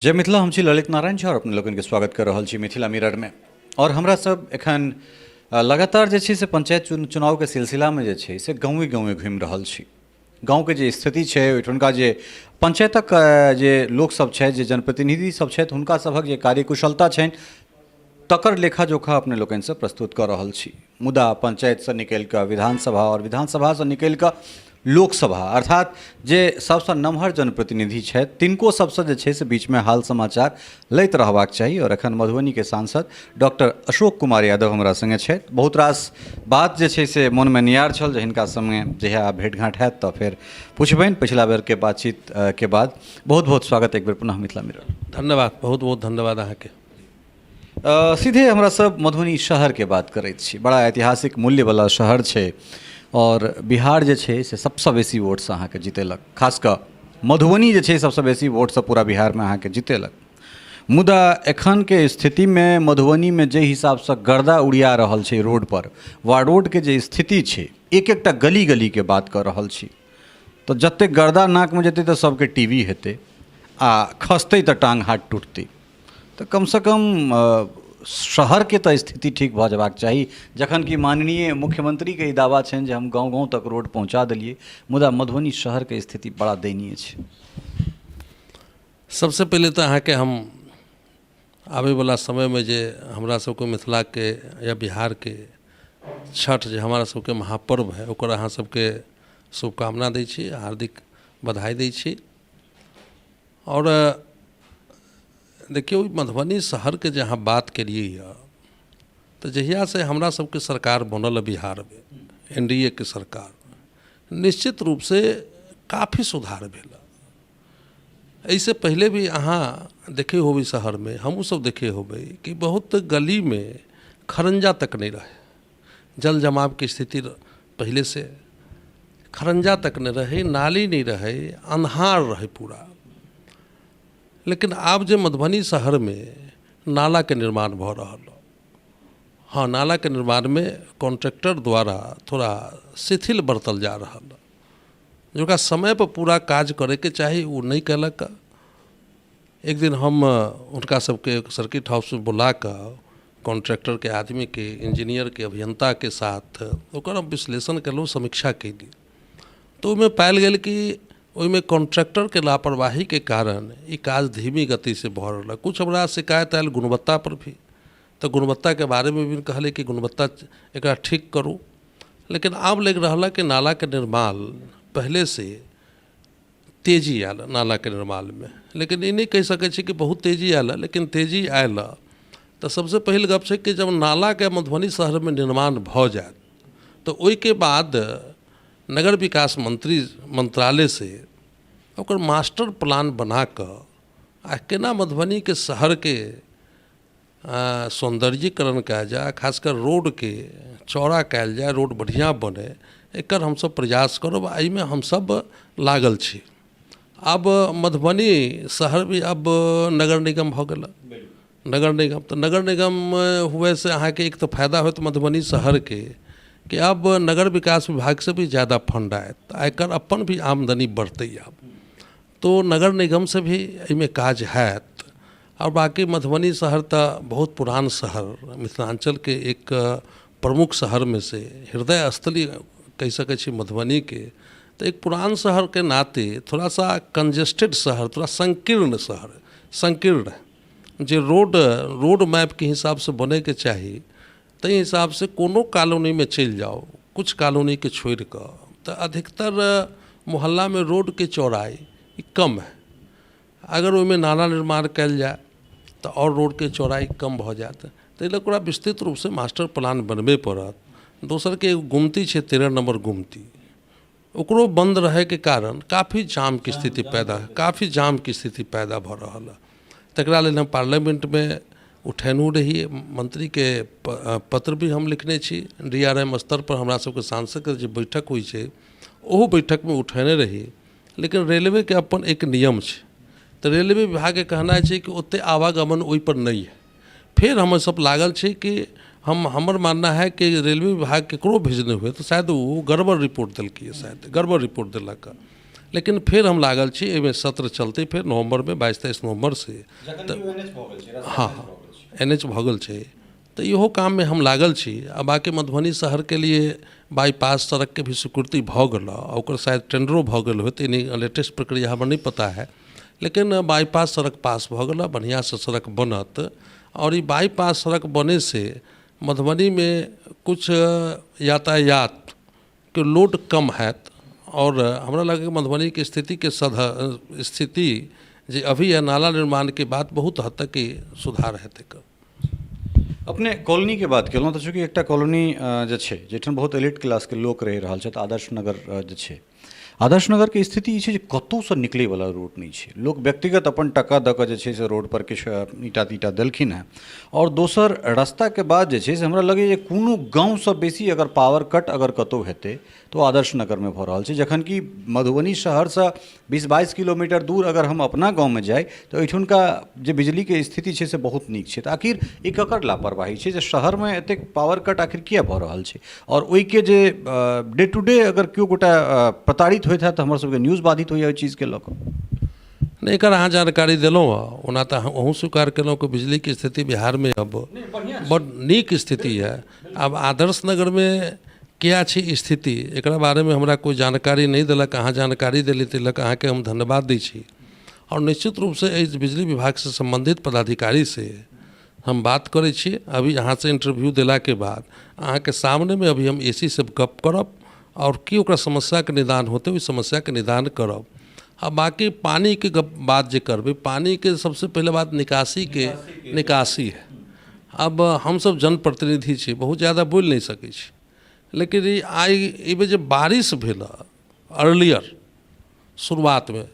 जय मिथिला, हम छी ललित नारायण झा और अपने लोकनिके स्वागत कर रहल छी मिथिला मिररमे। और हमरा सब एखन लगातार जे छै से पंचायत चुनावके सिलसिलामे जे छै से गाँवे गाँवे घुमि रहल छी। गाँवके जे स्थिति छै, ओहिठुनका जे पंचायतक जे लोकसब छथि, जे जनप्रतिनिधि सब छथि, हुनका सभक जे कार्यकुशलता छनि तकर लेखा जोखा अपने लोकनिसँ प्रस्तुत कऽ रहल छी। मुदा पंचायतसँ निकलि कऽ विधानसभा आओर विधानसभासँ निकलि कऽ लोकसभा, अर्थात जे सबसँ नमहर जनप्रतिनिधि छथि तिनको सबसँ जे छै से बीचमे हाल समाचार लैत रहबाक चाही। आओर एखन मधुबनीके सांसद डॉक्टर अशोक कुमार यादव हमरा सङ्गे छथि। बहुत रास बात जे छै से मोनमे नियार छल जे हिनका सङ्गे जहिया भेँट घाँट हैत तऽ फेर पुछबनि। पछिला बेरके बातचीतके बाद बहुत बहुत स्वागत एक बेर पुनः मिथिला मिरर। धन्यवाद, बहुत बहुत धन्यवाद अहाँके। सीधे हमरा सब मधुबनी शहरके बात करैत छी। बड़ा ऐतिहासिक मूल्यवला शहर छै और बिहार जे छै से सबसँ बेसी वोटसँ अहाँके जीतेलक, खास कऽ मधुबनी जे छै सबसँ बेसी वोटसँ पूरा बिहारमे अहाँके जीतेलक। मुदा एखनके स्थितिमे मधुबनीमे जाहि हिसाबसँ गर्दा उड़िया रहल छै रोडपर वा रोडके जे स्थिति छै, एक एकटा गली गलीके बात कऽ रहल छी, तऽ जतेक गर्दा नाकमे जेतै तऽ सबके टी बी हेतै आ खसतै तऽ टाँग हाथ टुटतै। तऽ कमसँ कम शहरके तऽ स्थिति ठीक भऽ जेबाक चाही, जखन कि माननीय मुख्यमंत्रीके ई दावा छनि जे हम गाँव गाँव तक रोड पहुँचा देलियै, मुदा मधुबनी शहरके स्थिति बड़ा दयनीय छै। सबसँ पहिले तऽ अहाँके हम आबैवला समयमे जे हमरा सबके मिथिलाके या बिहारके छठ जे हमरा सबके महापर्व है, ओकर अहाँ सबके शुभकामना दै छी, हार्दिक बधाई दै छी। आओर देखियौ, मधुबनी शहरके जे अहाँ बात केलियै यऽ, तऽ जहियासँ हमरा सबके सरकार बनल हँ बिहारमे, एन डी ए के सरकार, निश्चित रूपसँ काफी सुधार भेल हँ। एहिसँ पहिले भी अहाँ देखै होबै शहरमे, हमहूँ सब देखै होबै कि बहुत गलीमे खरंजा तक नहि रहै, जल जमावके स्थिति पहिलेसँ खरंजा तक नहि रहै, नाली नहि रहै, अन्हार रहै पूरा। लेकिन आब जे मधुबनी शहरमे नालाके निर्माण भऽ रहल, हँ, नालाके निर्माणमे कॉन्ट्रैक्टर द्वारा थोड़ा शिथिल बरतल जा रहल, जे ओकरा समयपर पूरा काज करैके चाही ओ नहि केलक। एक दिन हम हुनका सबके सर्किट हाउसमे बुला कऽ कॉन्ट्रैक्टरके आदमीके, इंजीनियरके, अभियन्ताके साथ ओकर हम विश्लेषण केलहुँ, समीक्षा केली, तऽ ओहिमे पायल गेल कि ओहिमे कॉन्ट्रैक्टरके लापरवाहीके कारण ई काज धीमी गतिसँ भऽ रहल। किछु हमरा शिकायत आयल गुणवत्तापर भी, तऽ गुणवत्ताके बारेमे भी कहलियै कि गुणवत्ता एकरा ठीक करू। लेकिन आब लागि रहल कि नालाके निर्माण पहिलेसँ तेजी आयल नालाके निर्माणमे, लेकिन ई नहि कहि सकै छी कि बहुत तेजी आयल, लेकिन तेजी आयल। तऽ सबसँ पहिल गप छै कि जब नालाके मधुबनी शहरमे निर्माण भऽ जायत तऽ ओहिके बाद नगर विकास मंत्री मंत्रालयसँ ओकर मास्टर प्लान बना कऽ आ केना मधुबनीके शहरके सौन्दर्यीकरण कयल जाय, खास कऽ रोडके चौड़ा कयल जाय, रोड बढ़िआँ बनै, एकर हमसब प्रयास करब आ एहिमे हमसब लागल छी। आब मधुबनी शहर भी आब नगर निगम भऽ गेल। नगर निगम तऽ नगर निगम हुएसँ अहाँके एक तऽ फायदा होयत मधुबनी शहरके कि आब नगर विकास विभागसँ भी ज्यादा फण्ड आयत आ एकर अपन भी आमदनी बढ़तै। आब तो नगर निगमसँ भी एहिमे काज हैत। आओर बाँकी मधुबनी शहर तऽ बहुत पुरान शहर, मिथिलाञ्चलके एक प्रमुख शहरमे से हृदय स्थली कहि सकै छी मधुबनीके। तऽ एक पुरान शहरके नाते थोड़ा सा कंजेस्टेड शहर, थोड़ा संकीर्ण शहर, संकीर्ण जे रोड मैपके हिसाबसँ बनैके चाही ताहि हिसाबसँ कोनो कॉलोनीमे चलि जाउ, किछु कॉलोनीके छोड़िकऽ तऽ अधिकतर मोहल्लामे रोडके चौड़ाइ कम हइ। अगर ओहिमे नाला निर्माण कयल जाय तऽ आओर रोडके चौड़ाइ कम भऽ जायत। ताहि लऽ कऽ ओकरा विस्तृत रूपसँ मास्टर प्लान बनबै पड़त। दोसरके एगो गुमती छै, 13 नम्बर गुमती, ओकरो बन्द रहैके कारण काफी जामके स्थिति पैदा काफी जामके स्थिति पैदा भऽ रहल हँ। तकरा लेल हम पार्लियामेन्टमे उठेनहुँ रहियै, मन्त्रीके पत्र भी हम लिखने छी, डी आर एम स्तरपर हमरा सबके सांसदके जे बैठक होइ छै ओहो बैठकमे उठेने रही। लेकिन रेलवेके अपन एक नियम छै, तऽ रेलवे विभागके कहनाइ छै कि ओतेक आवागमन ओहिपर नहि हइ। फेर हमसब लागल छी कि हमर मानना है कि रेलवे विभाग ककरो भेजने हुए तऽ शायद ओ गड़बड़ रिपोर्ट देलकै, शायद गड़बड़ रिपोर्ट देलक। लेकिन फेर हम लागल छी, एहिमे सत्र चलतै फेर नवम्बरमे, 22-23 नवम्बरसँ। हँ, एन एच भऽ गेल छै, तऽ इहो काममे हम लागल छी। आ बाँकी मधुबनी शहरके लिए बाईपास सड़कके भी स्वीकृति भऽ गेल आ ओकर शायद टेंडरो भऽ गेल होत। लेटेस्ट प्रक्रिया हमरा नहि पता है, लेकिन बाईपास सड़क पास भऽ गेल, बढ़िआँसँ सड़क बनत। आओर ई बाईपास सड़क बनैसँ मधुबनीमे किछु यातायातके लोड कम हैत। आओर हमरा लगैए मधुबनीके स्थितिके सध स्थिति जे अभी यऽ, नाला निर्माणके बाद बहुत हद तक ई सुधार हेतै। अपने कॉलोनीके बात केलहुँ, तऽ चूँकि एकटा कॉलोनी जे छै, जाहिठाम बहुत एलिट क्लासके लोक रहि रहल छथि, आदर्श नगर जे छै, आदर्श नगरके स्थिति ई छै जे कतहुसँ निकलैवला रोड नहि छै। लोक व्यक्तिगत अपन टाका दऽ कऽ जे छै से रोडपर किछु ईंटा तीटा देलखिन हेँ। आओर दोसर रास्ताके बाद जे छै से हमरा लगैए जे कोनो गाँवसँ बेसी अगर पावर कट अगर कतहु हेतै, तऽ ओ आदर्श नगरमे भऽ रहल छै, जखन कि मधुबनी शहरसँ 20-22 किलोमीटर दूर अगर हम अपना गाँवमे जाइ, तऽ ओहिठुनका जे बिजलीके स्थिति छै से बहुत नीक छै। तऽ आखिर ई ककर लापरवाही छै जे शहरमे एतेक पावर कट आखिर किए भऽ रहल छै? आओर ओहिके जे डे टू डे अगर केओ गोटा प्रताड़ित होइत हैत, तऽ हमर सबके न्यूज बाधित होइए ओहि चीजके लऽ कऽ। नहि, एकर अहाँ जानकारी देलहुँ हँ। ओना तऽ अहूँ स्वीकार केलहुँ कि बिजलीके स्थिति बिहारमे अब बड्ड नीक स्थिति यऽ। आब आदर्श नगरमे किया छै स्थिति, एकरा बारेमे हमरा कोइ जानकारी नहि देलक। अहाँ जानकारी देली, ताहि लऽ कऽ अहाँके हम धन्यवाद दै छी। आओर निश्चित रूपसँ एहि बिजली विभागसँ सम्बन्धित पदाधिकारीसँ हम बात करै छी। अभी अहाँसँ इंटरव्यू देलाके बाद अहाँके सामनेमे अभी हम ए सी से गप करब आओर की ओकरा समस्याके निदान होतै, ओहि समस्याके निदान करब। आ बाँकी पानिके गप बात जे करबै, पानिके सबसँ पहिले बात निकासीके निकासी है। अब हमसब जनप्रतिनिधि छी, बहुत ज्यादा बोलि नहि सकै छी, लेकिन ई आइ एहिबेर जे बारिश भेल, अर्लियर शुरुआतमे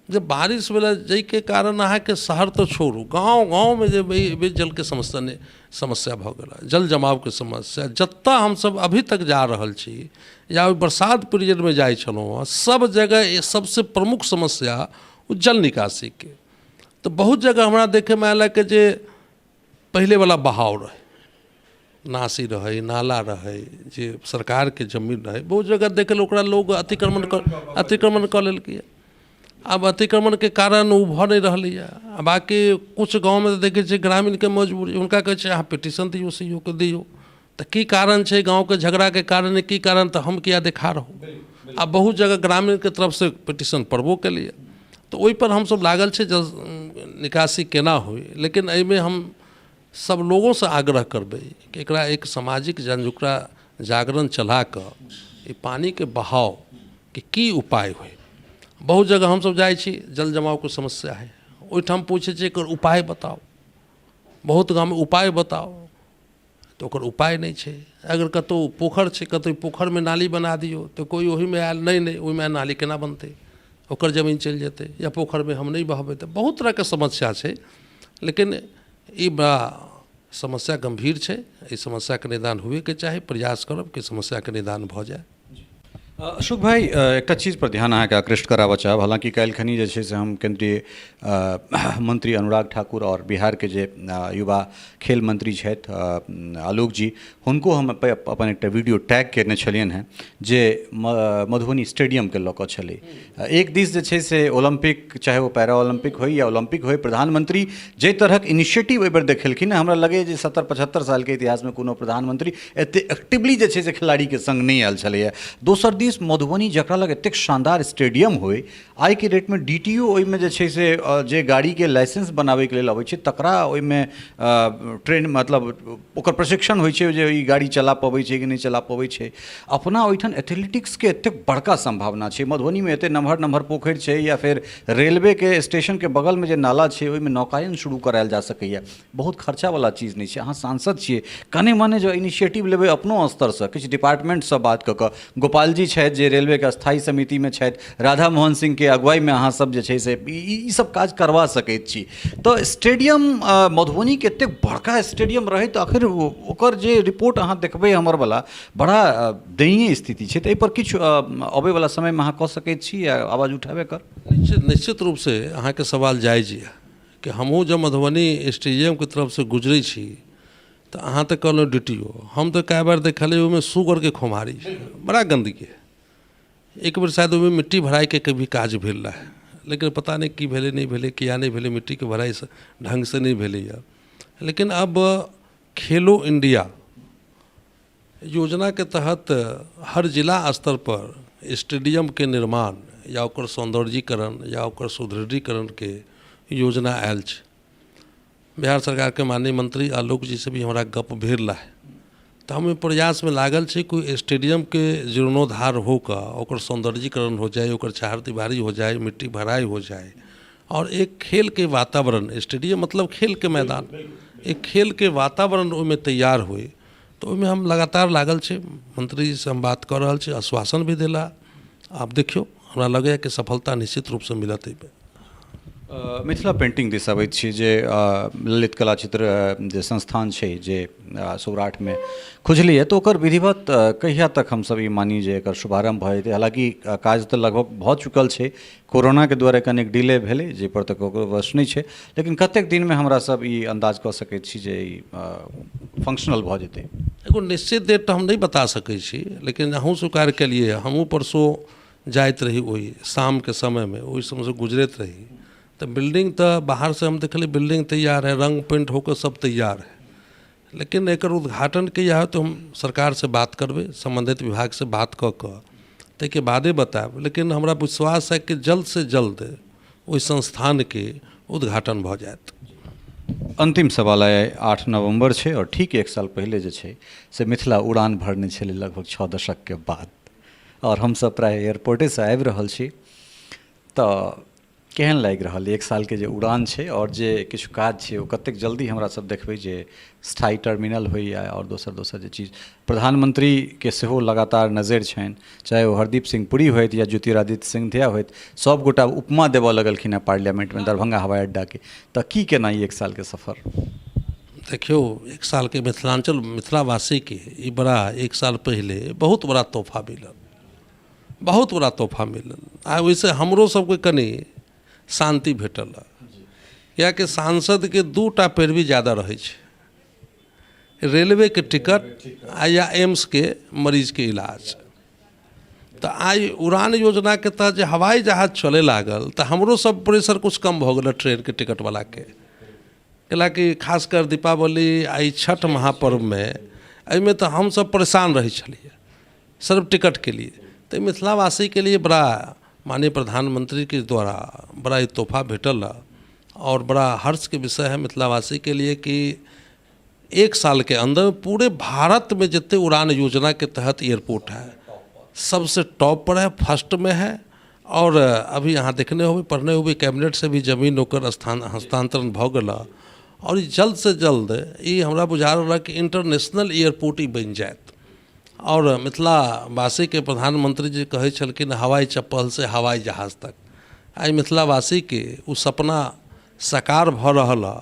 जे बारिश भेलै, जाहिके कारण अहाँके शहर तऽ छोड़ू, गाँव गाँवमे जे एहिबेर जलके समस्या नहि समस्या भऽ गेल, जल जमावके समस्या। जतऽ हमसब अभी तक जा रहल छी या ओहि बरसात पीरियडमे जाइ छलहुँ हँ, सब जगह सबसँ प्रमुख समस्या ओ जल निकासीके। तऽ बहुत जगह हमरा देखैमे आयल कि जे पहिलेवला बहाव रहै, नासी रहै, नाला रहै, जे सरकारके जमीन रहै, बहुत जगह देखल ओकरा लोग अतिक्रमण कऽ लेलकैए। आब अतिक्रमणके कारण ओ भऽ नहि रहलैए। आ बाँकी किछु गाँवमे तऽ देखै छियै ग्रामीणके मजबूरी, हुनका कहै छै अहाँ पिटिशन दियौ, सी ओ के दियौ। तऽ की कारण छै? गाँवके झगड़ाके कारण की कारण तऽ हम किया देखा रहू? आ बहुत जगह ग्रामीणके तरफसँ पिटिशन पड़बो केलैए, तऽ ओहिपर हमसभ लागल छै जल निकासी केना होइ। लेकिन एहिमे हम सब लोगोसँ आग्रह करबै कि एकरा एक सामाजिक जन ओकरा जागरण चला कऽ ई पानिके बहावके की उपाय होइ। बहुत जगह हमसभ जाइ छी, जल जमावके समस्या हइ, ओहिठाम पूछै छियै एकर उपाय बताउ। बहुत गाममे उपाय बताउ तऽ ओकर उपाय नहि छै। अगर कतहु पोखरि छै, कतहु पोखरिमे नाली बना दियौ, तऽ कोइ ओहिमे आयल, नहि नहि, ओहिमे नाली केना बनतै, ओकर जमीन चलि जेतै, या पोखरिमे हम नहि बहबै। तऽ बहुत तरहके समस्या छै, लेकिन ई बड़ा समस्या गम्भीर छै। एहि समस्याके निदान हुएके चाही। प्रयास करब कि समस्याके निदान भऽ जाय। अशोक भाई, एकटा चीज पर ध्यान अहाँके आकृष्ट कराबऽ चाहब। हालांकि काल्हि खनी जे छै से हम केंद्रीय मंत्री अनुराग ठाकुर आओर बिहारके जे युवा खेल मंत्री छथि आलोक जी, हुनको हम अपन एकटा वीडियो टैग कयने छलियनि हेँ, जे मधुबनी स्टेडियमके लऽ कऽ छलै। एक दिस जे छै से ओलम्पिक, चाहे ओ पैरा ओलम्पिक होइ या ओलम्पिक होइ, प्रधानमंत्री जाहि तरहक इनिशिएटिव एहिबेर देखेलखिन, हमरा लगैए जे 70-75 सालके इतिहासमे कोनो प्रधानमंत्री एतेक एक्टिवली जे छै से खिलाड़ीके सङ्ग नहि आयल छलैए। दोसर दिस मधुबनी, जकरा लग एतेक शानदार स्टेडियम होइ, आइके डेटमे डी टी ओ ओहिमे जे छै से जे गाड़ीके लाइसेंस बनाबैके लेल अबै छै, तकरा ओहिमे ट्रेन, मतलब ओकर प्रशिक्षण होइ छै जे ई गाड़ी चला पबै छै कि नहि चला पबै छै। अपना ओहिठाम एथलेटिक्सके एतेक बड़का सम्भावना छै, मधुबनीमे एतेक नमहर नमहर पोखरि छै, या फेर रेलवेके स्टेशनके बगलमे जे नाला छै, ओहिमे नौकायन शुरू करायल जा सकैए। बहुत खर्चावला चीज नहि छै। अहाँ सांसद छियै, कने मने जँ इनिशिएटिव लेबै अपनो स्तरसँ, किछु डिपार्टमेन्टसँ बात कऽ कऽ, गोपालजी छथि जे रेलवेके स्थायी समितिमे छथि, राधा मोहन सिंहके अगुवाइमे अहाँ सब जे छै से ई सब काज करबा सकैत छी। तऽ स्टेडियम, मधुबनीके एतेक बड़का स्टेडियम रहै, तऽ आखिर ओकर जे रिपोर्ट अहाँ देखबै हमरवला, बड़ा दयनीय स्थिति छै। तऽ एहिपर किछु अबैवला समयमे अहाँ कऽ सकैत छी या आवाज उठाबै एकर? निश्चित, निश्चित रूपसँ अहाँके सवाल जायज यऽ कि हमहूँ जब मधुबनी स्टेडियमके तरफसँ गुजरै छी, तऽ अहाँ तऽ कहलहुँ डी टी ओ, हम तऽ कए बार देखलियै ओहिमे सुगरके खोम्हारी छै, बड़ा गन्दगी है। एक बेर शायद ओहिमे मिट्टी भराइके भी काज भेल रहै, लेकिन पता नहि की भेलै नहि भेलै, किया नहि भेलै, मिट्टीके भराइ ढङ्गसँ नहि भेलैए। लेकिन अब खेलो इंडिया योजनाके तहत हर जिला स्तरपर स्टेडियमके निर्माण या ओकर सौन्दर्यीकरण या ओकर सुदृढ़ीकरणके योजना आयल छै। बिहार सरकारके माननीय मंत्री आलोक जी से भी हमरा गप भेल रहै, तऽ हम ओहि प्रयासमे लागल छी कि स्टेडियमके जीर्णोद्धार होकऽ ओकर सौन्दर्यीकरण हो जाइ, ओकर छाहर दीवारी हो जाइ, मिट्टी भराइ हो जाइ और एक खेलके वातावरण, स्टेडियम मतलब खेलके मैदान, एक खेलके वातावरण ओहिमे तैयार होइ। तऽ ओहिमे हम लगातार लागल छी। मंत्रीजीसँ हम बात कऽ रहल छी, आश्वासन भी देला। आब देखियौ, हमरा लगैए कि सफलता निश्चित रूपसँ मिलत एहिमे। मिथिला पेंटिंग दिस अबैत छी जे ललित कला चित्र जे संस्थान छै जे सौराठमे खुजलैए, तऽ ओकर विधिवत कहिया तक हमसब ई मानी जे एकर शुभारम्भ भऽ जेतै? हालाँकि काज तऽ लगभग भऽ चुकल छै, कोरोनाके दुआरे कनिक डिले भेलै, जाहिपर तऽ ककरो वश नहि छै, लेकिन कतेक दिनमे हमरा सब ई अन्दाज कऽ सकै छी जे ई फंक्शनल भऽ जेतै? एगो निश्चित डेट तऽ हम नहि बता सकै छी, लेकिन अहूँ स्वीकार केलियै, हमहूँ परसू जाइत रही ओहि शामके समयमे, ओहि समयसँ गुजरैत रही तऽ बिल्डिंग तऽ बाहरसँ हम देखलियै बिल्डिंग तैयार है, रङ्ग पेंट होके सब तैयार है, लेकिन एकर उद्घाटन कहिया होयत हम सरकारसँ बात करबै, सम्बन्धित विभागसँ बात कऽ कऽ ताहिके बादे बतायब। लेकिन हमरा विश्वास है कि जल्दसँ जल्द ओहि संस्थानके उद्घाटन भऽ जायत। अन्तिम सवाल, आइ 8 नवम्बर छै आओर ठीक एक साल पहिले जे छै से मिथिला उड़ान भरने छलै लगभग 6 दशकके बाद, आओर हमसब प्रायः एयरपोर्टेसँ आबि रहल छी, तऽ केहन लागि रहल एक सालके जे उड़ान छै आओर जे किछु काज छै ओ कतेक जल्दी हमरा सब देखबै जे स्थायी टर्मिनल होइए आओर दोसर दोसर जे चीज प्रधानमंत्रीके सेहो लगातार नजरि छनि, चाहे ओ हरदीप सिंह पुरी होथि या ज्योतिरादित्य सिंधिया होथि, सब गोटा उपमा देबऽ लगलखिन हेँ पार्लियामेंटमे दरभंगा हवाई अड्डाके, तऽ की केना ई एक सालके सफर? देखियौ, एक सालके मिथिलाञ्चल मिथिलावासीके ई बड़ा एक साल पहिले बहुत बड़ा तोहफा मिलल, बहुत बड़ा तोहफा मिलल आ ओहिसँ हमरो सबके कनि शान्ति भेटल, किएकि सांसदके दू टा पैरवी ज्यादा रहै छै, रेलवेके टिकट आ या एम्सके मरीजके इलाज। तऽ आइ उड़ान योजनाके तहत जे हवाई जहाज चलै लागल तऽ हमरो सब प्रेशर किछु कम भऽ गेलै ट्रेनके टिकटवलाके, कैलाकि खासकर दीपावली आ ई छठ महापर्वमे एहिमे तऽ हमसब परेशान रहै छलियै सिर्फ टिकटके लिए। तऽ मिथिलावासीके लिए बड़ा माननीय प्रधानमंत्रीके द्वारा बड़ा ई तोहफा भेटल और बड़ा हर्षके विषय है मिथिलावासीके लिए कि एक सालके अन्दर पूरे भारतमे जते उड़ान योजनाके तहत एयरपोर्ट है सबसे टॉप पर है, फर्स्ट में है। और अभी अहाँ देखने होबै, पढ़ने होबै, कैबिनेट से भी जमीन ओकर स्थान हस्तांतरण भऽ गेल और ई जल्द से जल्द ई हमरा बुझा रहल है कि इंटरनेशनल एयरपोर्ट ई बनि जायत। और मिथिलावासीके प्रधानमंत्री जी कहै छलखिन हवाई चप्पल से हवाई जहाज तक, आइ मिथिलावासीके ओ सपना साकार भऽ रहल है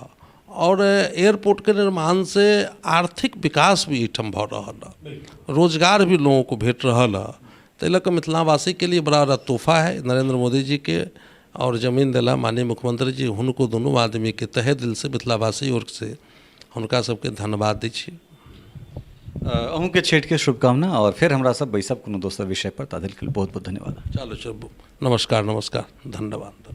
और एयरपोर्टके निर्माणसँ आर्थिक विकास भी एहिठाम भऽ रहल है, रोजगार भी लोगों को भेट रहल है। ताहि लऽ कऽ मिथिलावासीके लिए बड़ा बड़ा तोहफा है नरेंद्र मोदी जी के और जमीन देला माननीय मुख्यमंत्री जी, हुनको दुनू आदमीके तहे दिलसँ मिथिलावासी ओरसँ हुनका सबके धन्यवाद दै छी। अहूँके छठिके शुभकामना और फेर हमरा सब बैसब कोनो दोसर विषय पर, ताधरि बहुत बहुत धन्यवाद। चलू चलू, नमस्कार नमस्कार, धन्यवाद।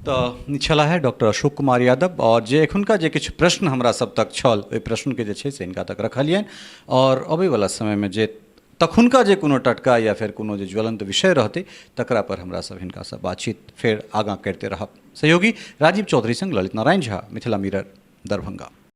तऽ छलाह है डॉक्टर अशोक कुमार यादव और जे एखुनका जे किछु प्रश्न हमरा सब तक छल ओहि प्रश्नके जे छै से हिनका तक रखलियनि और अबैवला समयमे जे तखुनका जे कोनो टटका या फेर कोनो जे ज्वलंत विषय रहतै तकरा पर हमरा सब हिनकासँ बातचीत फेर आगाँ करिते रहब। सहयोगी राजीव चौधरी संग ललित नारायण झा, मिथिला मिरर, दरभंगा।